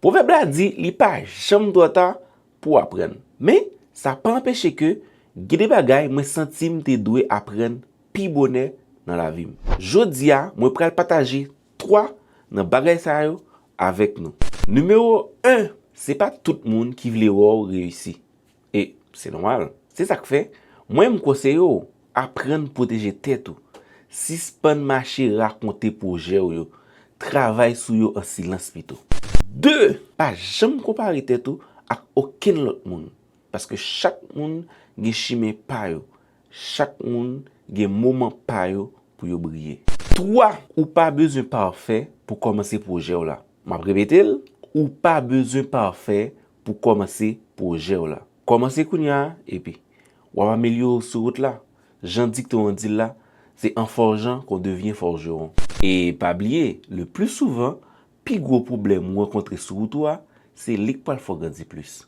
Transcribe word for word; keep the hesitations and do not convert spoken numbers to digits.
Pwovèb la di li pa janm twò ta pou w aprann. Men, sa pa anpeche ke gen de bagay mwen santi m te dwe aprann pi bonè nan lavi m. Jodi a, mwen pral pataje twa nan bagay sa yo avèk nou. Nimewo en, se pa tout moun ki vle wè w reyisi. E se nòmal. Se sa k fè, mwen m konseye w, aprann pwoteje tèt ou. Sispann mache rakonte pwojè w yo. Travay sou yo an silans pito. De, pa janm konpare tèt ou ak okenn lòt moun. Paske chak moun gen chimen pa yo. Chak moun gen moman pa yo pou yo briye. Twa, ou pa bezwen pafè pou kòmanse pwojè w la. M ap repete l, ou pa bezwen pafè pou kòmanse pwojè w la. Kòmanse kounye a, epi w ap amelyore w sou wout la. Jan dikton an di l la, c'est en forgeant qu'on devient forgeron. E pa bliye, le plus souvent, pi gwo pwoblèm ou rankontre sou wout ou a, se li k pral fè w grandi plis.